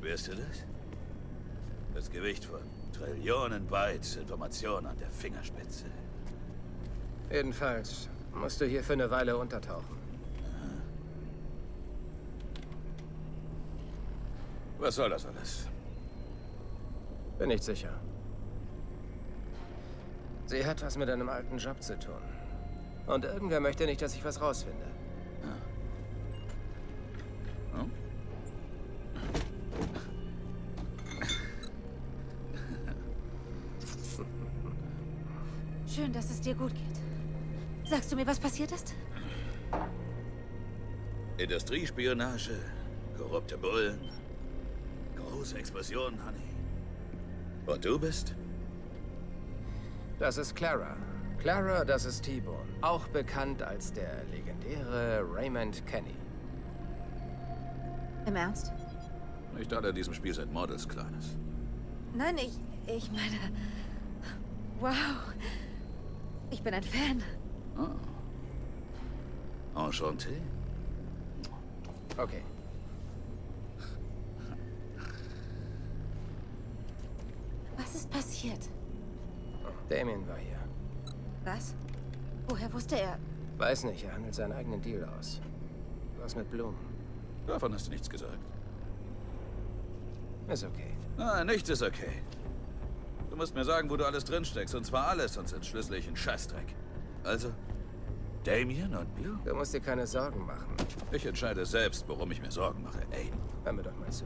Spürst du das? Das Gewicht von Trillionen Bytes Information an der Fingerspitze. Jedenfalls musst du hier für eine Weile untertauchen. Was soll das alles? Bin nicht sicher. Sie hat was mit einem alten Job zu tun. Und irgendwer möchte nicht, dass ich was rausfinde. Hm? Schön, dass es dir gut geht. Sagst du mir, was passiert ist? Industriespionage, korrupte Bullen, große Explosionen, Honey. Und du bist? Das ist Clara. Clara, das ist T-Bone. Auch bekannt als der legendäre Raymond Kenney. Im Ernst? Nicht alle in diesem Spiel sind Models, Kleines. Nein, ich meine... Wow. Ich bin ein Fan. Oh. Enchanté. Okay. Was ist passiert? Damien war hier. Was? Woher wusste er? Weiß nicht, er handelt seinen eigenen Deal aus. Was mit Blumen? Davon hast du nichts gesagt. Ist okay. Nein, nichts ist okay. Du musst mir sagen, wo du alles drinsteckst. Und zwar alles, sonst entschlüssel ich einen Scheißdreck. Also, Damien und Bloom. Du musst dir keine Sorgen machen. Ich entscheide selbst, worum ich mir Sorgen mache. Ey. Hör mir doch mal zu.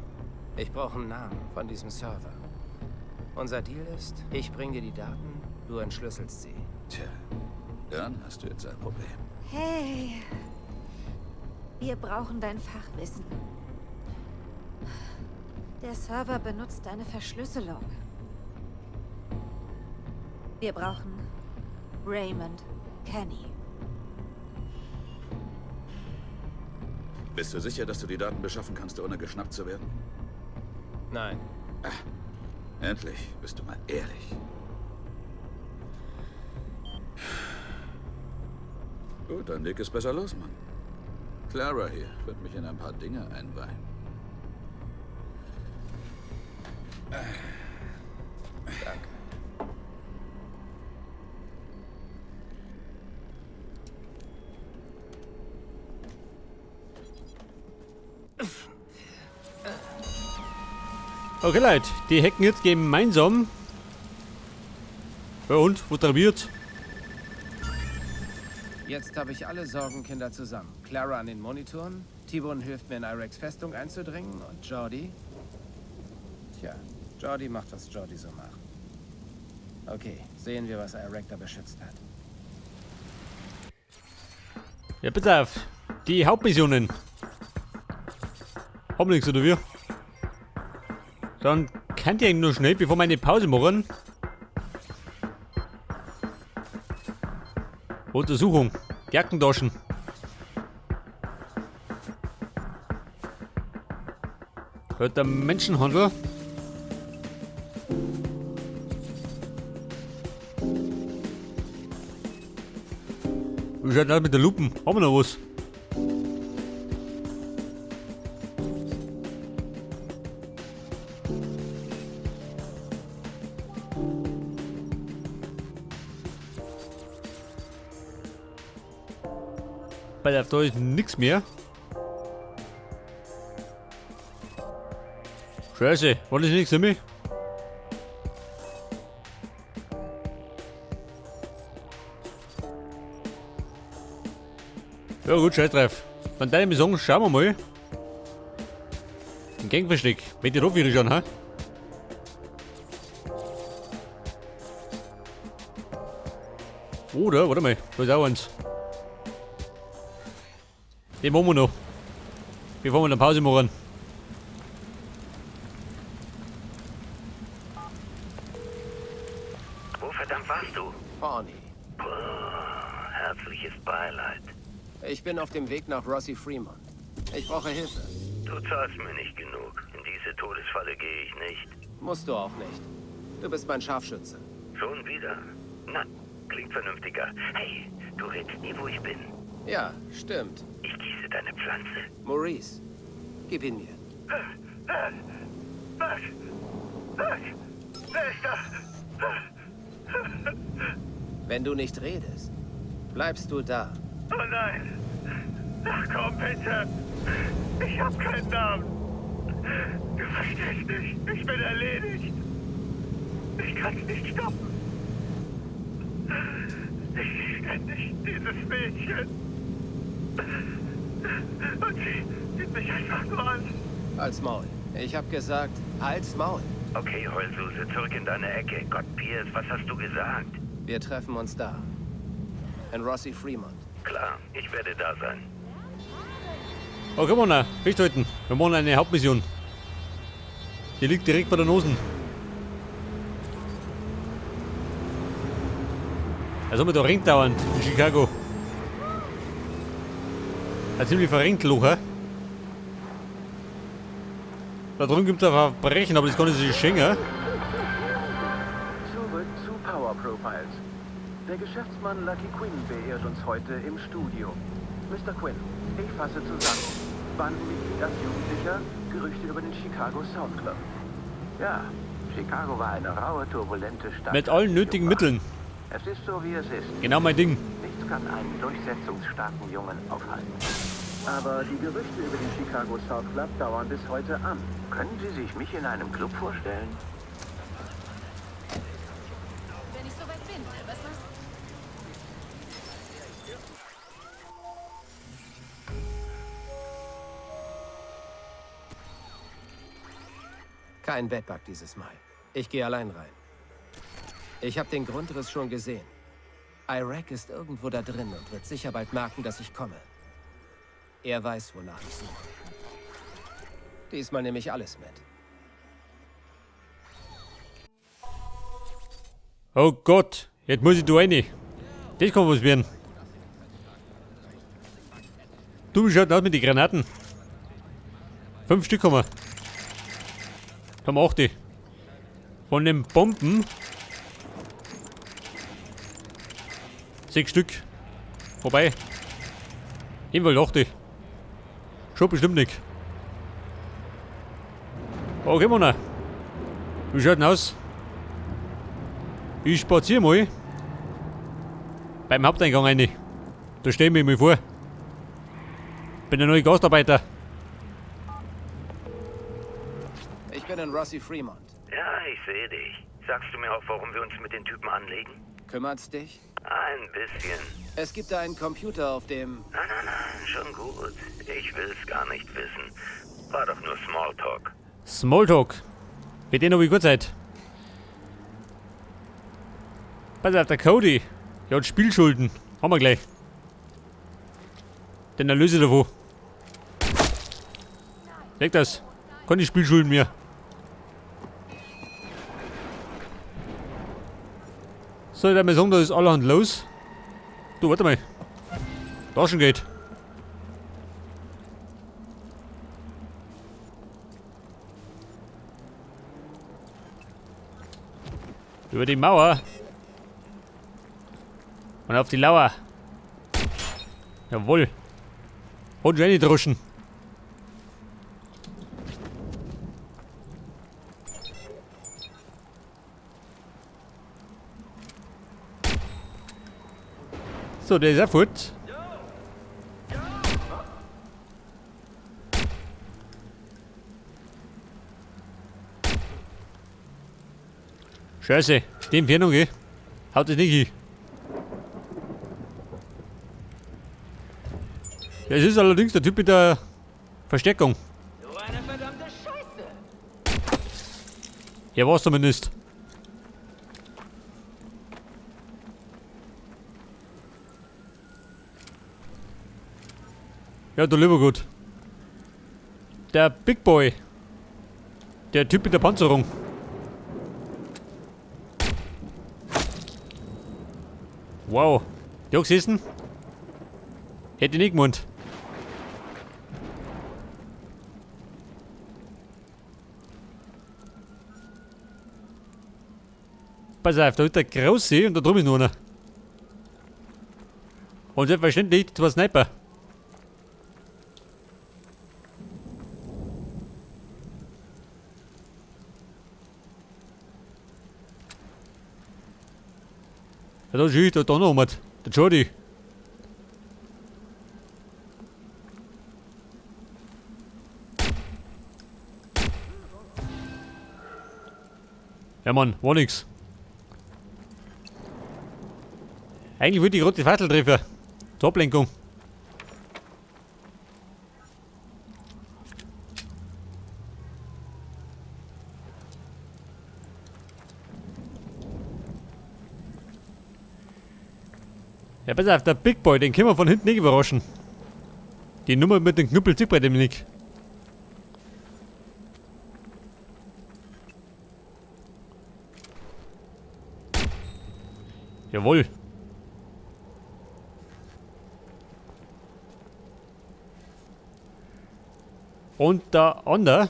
Ich brauche einen Namen von diesem Server. Unser Deal ist, ich bringe dir die Daten, du entschlüsselst sie. Tja, dann hast du jetzt ein Problem. Hey. Wir brauchen dein Fachwissen. Der Server benutzt eine Verschlüsselung. Wir brauchen Raymond Kenney. Bist du sicher, dass du die Daten beschaffen kannst, ohne geschnappt zu werden? Nein. Ach, endlich bist du mal ehrlich. Gut, dann leg es besser los, Mann. Clara hier wird mich in ein paar Dinge einweihen. Danke. Okay, Leute, die hacken jetzt gemeinsam. Ja und? Wo traviert? Jetzt habe ich alle Sorgenkinder zusammen. Clara an den Monitoren, T-Bone hilft mir in Ireks Festung einzudringen und Jordi... Tja, Jordi macht, was Jordi so macht. Okay, sehen wir, was Irek da beschützt hat. Ja, bitte auf. Die Hauptmissionen. Haben nichts, oder wie? Dann kann ich eigentlich nur schnell, bevor wir eine Pause machen. Untersuchung. Jackentaschen. Hört der Menschenhandel. Wie schaut das mit der Lupen? Haben wir noch was? Weil da ist nix mehr. Scheiße, war das nichts für mich? Ja gut, scheiß drauf. Von deinem Song schauen wir mal. Ein Gangversteck. Mit die Rufwire schon, ha? Oder, warte mal, da ist auch eins. Den machen wir noch. Bevor wir eine Pause machen. Wo verdammt warst du? Pawnee. Puh, herzliches Beileid. Ich bin auf dem Weg nach Rossi Fremont. Ich brauche Hilfe. Du zahlst mir nicht genug. In diese Todesfalle gehe ich nicht. Musst du auch nicht. Du bist mein Scharfschütze. Schon wieder? Na, klingt vernünftiger. Hey, du rätst nie, wo ich bin. Ja, stimmt. Ich gieße deine Pflanze. Maurice, gib ihn mir. Was? Was? Wer ist da? Wenn du nicht redest, bleibst du da. Oh nein! Ach komm, bitte! Ich hab keinen Namen! Du verstehst nicht! Ich bin erledigt! Ich kann's nicht stoppen! Ich sehe ständig dieses Mädchen! Und sie sieht mich einfach nur an! Halt's Maul. Ich hab gesagt, halt's Maul. Okay, Heulsuse, zurück in deine Ecke. Gott, Pierce, was hast du gesagt? Wir treffen uns da. In Rossi Fremont. Klar, ich werde da sein. Oh, komm on, festhalten. Wir machen eine Hauptmission. Die liegt direkt vor der Nase. Also wir da rennt dauernd in Chicago. Ein ziemlich verrennt Loch, hä? Da drüben gibt es ein Verbrechen, aber das kann ich sich schenken. Zurück zu Power Profiles. Der Geschäftsmann Lucky Quinn beehrt uns heute im Studio. Mr. Quinn, ich fasse zusammen. Bandenmitglied als Jugendlicher, Gerüchte über den Chicago Sound Club. Ja, Chicago war eine raue, turbulente Stadt. Mit allen nötigen Mitteln. Es ist so, wie es ist. Genau mein Ding. Nichts kann einen durchsetzungsstarken Jungen aufhalten. Aber die Gerüchte über den Chicago South Club dauern bis heute an. Können Sie sich mich in einem Club vorstellen? Wenn ich soweit bin, was machst du? Kein Bedbug dieses Mal. Ich gehe allein rein. Ich habe den Grundriss schon gesehen. Iraq ist irgendwo da drin und wird sicher bald merken, dass ich komme. Er weiß, wonach ich suche. Diesmal nehme ich alles mit. Oh Gott, jetzt muss ich da rein. Das kann was werden. Du, wie schaut denn aus mit den Granaten? 5 Stück haben wir. Da haben wir 8. Von den Bomben 6 Stück. Vorbei. Jedenfalls 8. Schon bestimmt nicht. Okay, Männer. Wie schaut denn aus? Ich spaziere mal beim Haupteingang rein. Da stell ich mich mal vor. Bin der neue Gastarbeiter. Ich bin in Rossi Fremont. Ja, ich sehe dich. Sagst du mir auch, warum wir uns mit den Typen anlegen? Kümmert's dich? Ein bisschen. Es gibt da einen Computer, auf dem... Nein, nein, nein, schon gut. Ich will's gar nicht wissen. War doch nur Smalltalk. Smalltalk. Mit denen habe ich gut Zeit. Pass auf, der Cody. Der hat Spielschulden. Haben wir gleich. Den Erlöse davon. Leg das. Keine Spielschulden mehr. So, ich werde mal sagen, da ist allerhand los. Du, warte mal. Taschengeld. Über die Mauer. Und auf die Lauer. Jawohl. Und Jenny druschen. So, der ist ja fort. Scheiße, die Entfernung, gell? Haut das nicht hin. Das ist allerdings der Typ mit der Verstärkung. So eine verdammte Scheiße! Er war's zumindest. Ja, du lieber Gott. Der Big Boy. Der Typ mit der Panzerung. Wow. Der hat gesessen? Hätte ich nicht gemeint. Pass auf, da ist der Große und da drüben ist noch einer. Und selbstverständlich zwei Sniper. Ja, da schießt da noch jemand. Der Jordi. Ja Mann, war nix. Eigentlich würde ich gerade die Fackel treffen. Zur Ablenkung. Ja, pass auf, der Big Boy, den können wir von hinten nicht überraschen. Die Nummer mit dem Knüppel zieht bei dem nicht. Jawohl. Und der andere.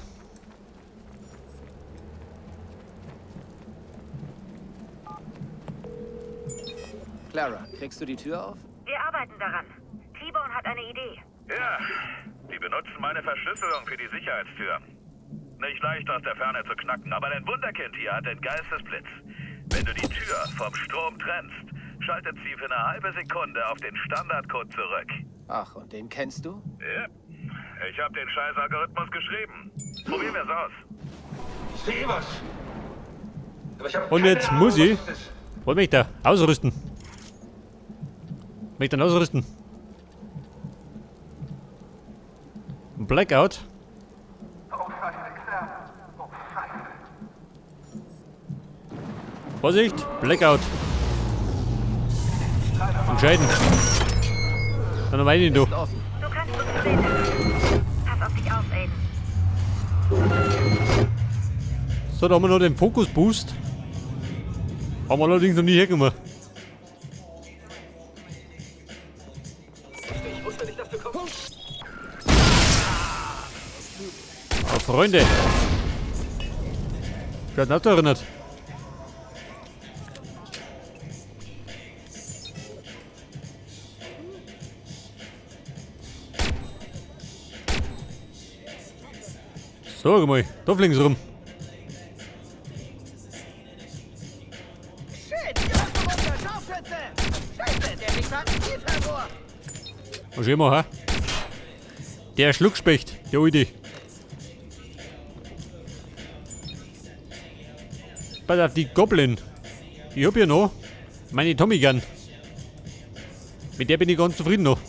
Clara, kriegst du die Tür auf? Wir arbeiten daran. T-Bone hat eine Idee. Ja, die benutzen meine Verschlüsselung für die Sicherheitstür. Nicht leicht aus der Ferne zu knacken, aber dein Wunderkind hier hat den Geistesblitz. Wenn du die Tür vom Strom trennst, schaltet sie für eine halbe Sekunde auf den Standardcode zurück. Ach, und den kennst du? Ja, ich habe den scheiß Algorithmus geschrieben. Probieren wir's aus. Ich sehe was. Aber ich hab Und keine jetzt Ahnung, muss ich. was es ist. Wollen mich da ausrüsten? Mich dann ausrüsten. Blackout. Oh, Scheiße, Claire. Oh, Scheiße. Vorsicht, Blackout. Entscheiden. Dann weine ich du. Ist offen. Du kannst uns sehen. Pass auf dich auf, Aiden. So, da haben wir noch den Fokus Boost. Haben wir allerdings noch nie hergenommen. Ich wusste nicht, dass du kommst. Oh, Freunde. Schaut nicht erinnert. So, guck mal, da fliegen sie rum. Shit, unser Scharfschütze! Scheiße, der Wichser hat ein Tiefhervor! Was immer, ha? Der Schluckspecht, der Alte. Pass auf, die Goblin. Ich hab ja noch meine Tommy Gun. Mit der bin ich ganz zufrieden noch.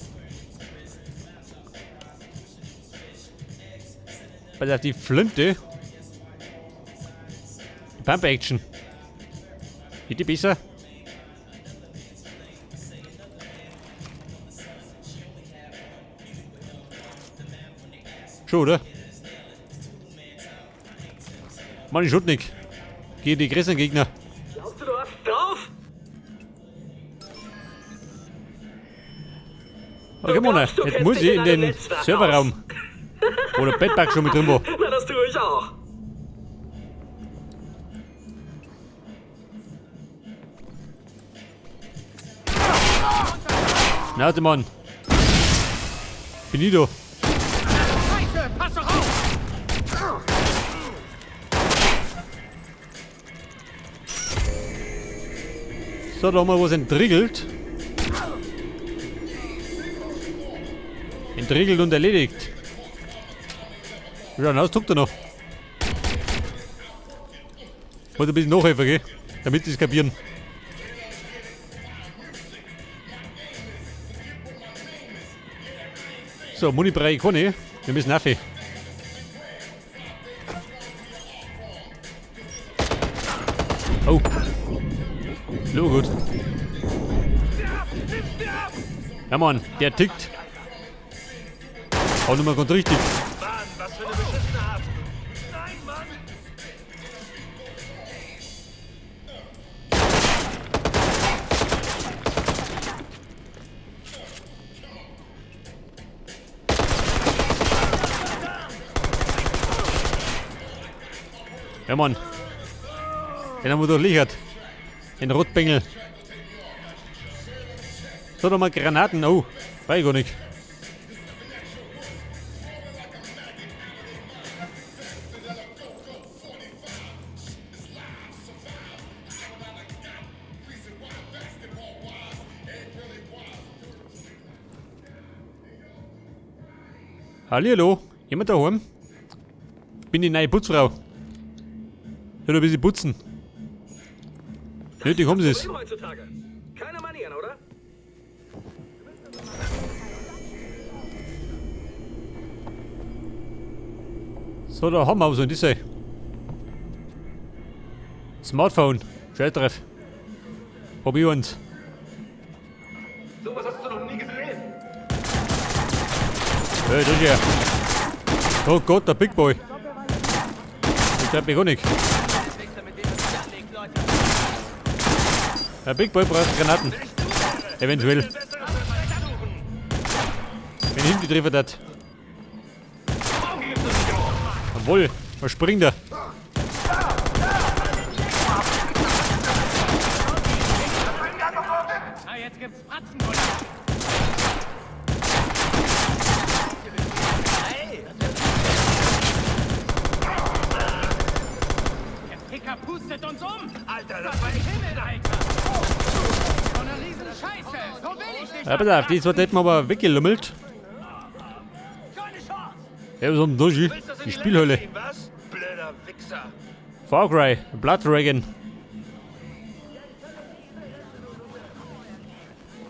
Pass auf, die Flinte. Die Pump Action. Geht die besser? Schon, oder? Mann, ich nicht. Gegen die größeren Gegner. Glaubst du, du hast drauf? Oh, komm mal, glaubst, du jetzt kennst muss dich ich in in den einem Netzwerk Serverraum. Wo der Bedbug schon mit drin war. Na, das tue ich auch. Na, der Mann. Bin ich da. Scheiße, pass doch auf! So, da haben wir was entriegelt. Entriegelt und erledigt. Ja, na, was tut er noch? Muss ein bisschen nachhelfen, gell? Damit sie es kapieren. So, Muni-Brei kann ich. Wir müssen rauf. Oh. So gut. Ja Mann, der tickt. Auch nicht mehr ganz richtig. Mann, was für eine beschissene Art. Nein, Mann. Ja Mann. Den haben wir durchlichert. Den Rotbengel. So, nochmal Granaten. Oh, weiß ich gar nicht. Hallihallo, jemand daheim? Bin die neue Putzfrau. Soll ein bisschen putzen. Nötig haben sie es. Keine Manieren, oder? So, da haben wir so diese. Smartphone. Scheiß drauf. Probier uns. Sowas hast du noch nie gesehen. Hey, das ist ja. Oh Gott, der Big Boy. Das treibt mich auch nicht. Der Big Boy braucht Granaten. Eventuell. Wenn ihm die Treffer hat. Jawohl, was springt er? Na, jetzt gibt's Fratzengulasch. Der Picker pustet uns um! Alter, das war echt Himmel, Alter! So eine Riesenscheiße! So will ich nicht! Ja, pass auf, die zwei hätten wir aber weggelummelt. Ja, so ein Duschi. Die Spielhölle. Was? Blöder Wichser. Far Cry, Blood Dragon.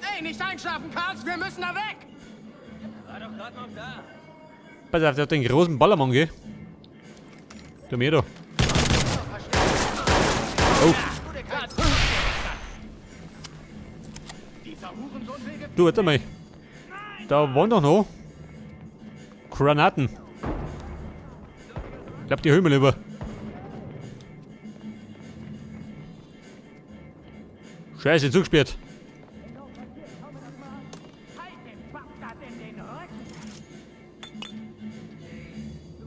Ey, nicht einschlafen, Karls! Wir müssen da weg! War doch gerade noch da. Pass auf, der hat den großen Ballermann, gell? Du mir da. Oh. Du, warte mal. Da waren doch noch Granaten. Ich glaub, die hören wir lieber. Scheiße, zugesperrt.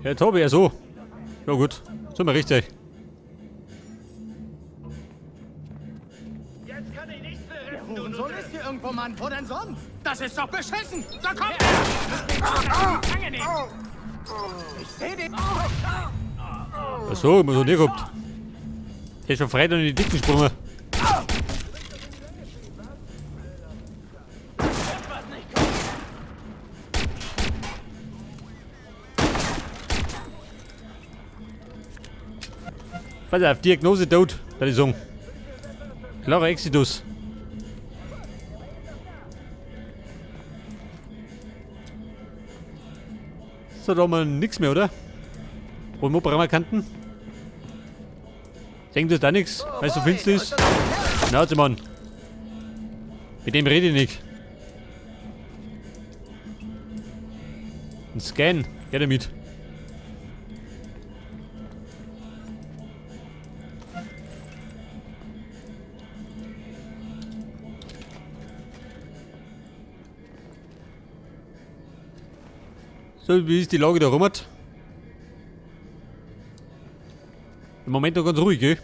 Ja, Tobi, ja so. Ja gut, sind wir richtig. Jetzt kann ich nichts mehr retten, Der Hurensohn ist hier irgendwo, Mann. Wo denn sonst? Das ist doch beschissen! Da kommt er! Ich seh den... Ach so, immer so nicht gehabt. Der ist schon frei dann in die Dicken gesprungen. Pass auf, Diagnose tot, da die sagen. Klarer Exitus. So, da haben wir nix mehr, oder? Wo wir brauchen Kanten? Denkt das da nix, weil es so finster ist? Schnauze, Mann. Mit dem rede ich nicht. Ein Scan, her damit. So, wie ist die Lage da rum? Im Moment noch ganz ruhig, gell?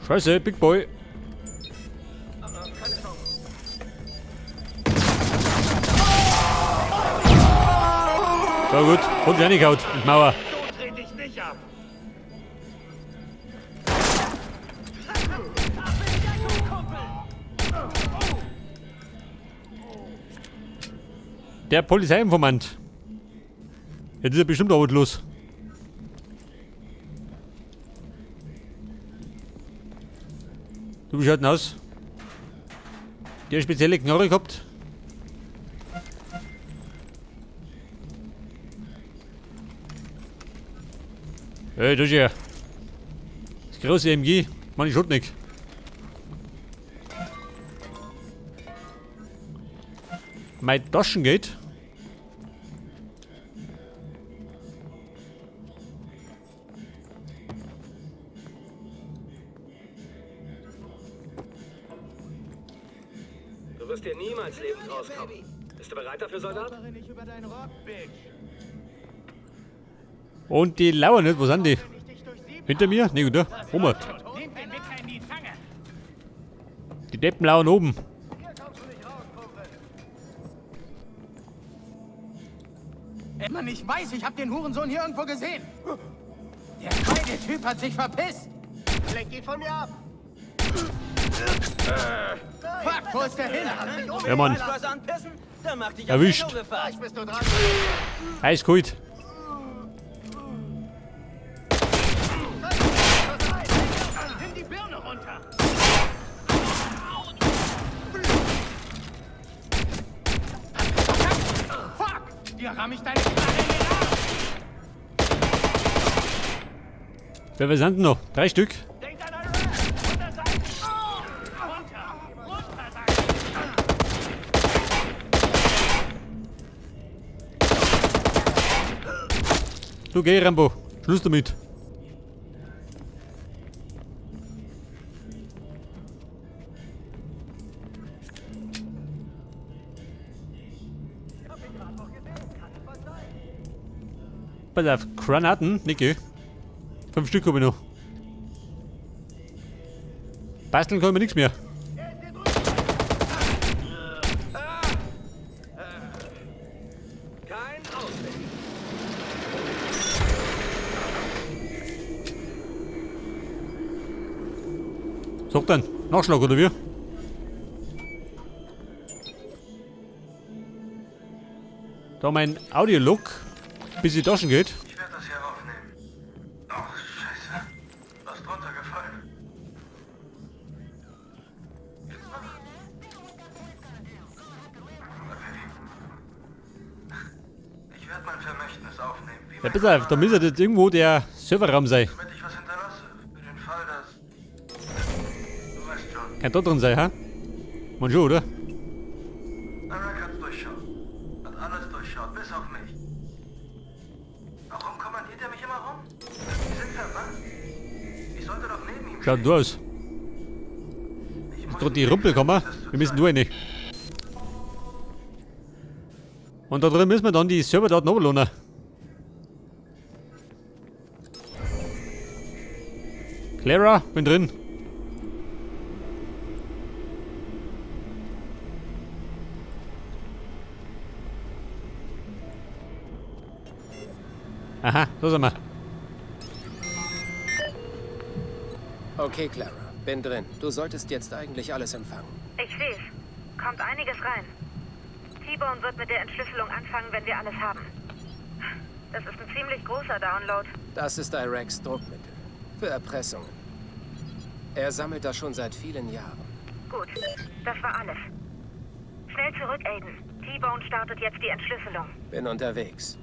Scheiße, Big Boy. So gut, und reingehaut in die Mauer. So trete ich nicht ab. Der Polizeiinformant. Jetzt ist er bestimmt auch los. Du, wie schaut denn aus? Der spezielle Knarre gehabt? Hey, das ist ja. Das große MG. Mann, ich schon nicht. Mein Taschengeld. Du wirst dir niemals lebend rauskommen. Bist du bereit dafür, Soldat? Und die lauern nicht, wo sind die? Hinter mir? Ne, gut, da. Oben. Die Deppen lauern oben. Ey, Mann, ich weiß, ich hab den Hurensohn hier irgendwo gesehen. Der feige Typ hat sich verpisst. Lenk ihn von mir ab! Fuck, wo ist der hin? Ja, Mann. Erwischt. Eiskalt. Nimm die Birne runter! Fuck! Dir ramm ich deine Knarre in den Arsch! Wer sind denn noch? 3 Stück. Denkt an eure Runter, sag ich! Runter! Runter, sag ich! Du geh, Rambo. Schluss damit. Pass auf, Granaten, Niki. 5 Stück hab ich noch. Basteln kann ich mir nichts mehr. Sag dann, Nachschlag oder wie? Da mein Audio-Log, bis die Taschen geht. Ich werde das hier aufnehmen. Ach, Scheiße. Was drunter gefallen. Jetzt noch? Okay. Ich werde mein Vermächtnis aufnehmen. Wie Ja, pass auf, da müsste jetzt irgendwo der Serverraum sein. Damit ich was hinterlasse. Für den Fall, dass... Du weißt schon. Kann da drin sein, ha? Man schon, oder? Iraq hat's durchschaut. Hat alles durchschaut, bis auf mich. Warum kommandiert er mich immer rum? Wir sind verwandt. Ich sollte doch neben ihm Schaut stehen. du aus. Ich Ist muss gerade die ihm Rumpel gekommen. das zu Wir müssen zeigen. durch rein. Und da drin müssen wir dann die Serverdaten runterladen. Clara, bin drin. Aha, da sind wir. Okay, Clara, bin drin. Du solltest jetzt eigentlich alles empfangen. Ich seh's. Kommt einiges rein. T-Bone wird mit der Entschlüsselung anfangen, wenn wir alles haben. Das ist ein ziemlich großer Download. Das ist Iraqs Druckmittel. Für Erpressungen. Er sammelt das schon seit vielen Jahren. Gut, das war alles. Schnell zurück, Aiden. T-Bone startet jetzt die Entschlüsselung. Bin unterwegs.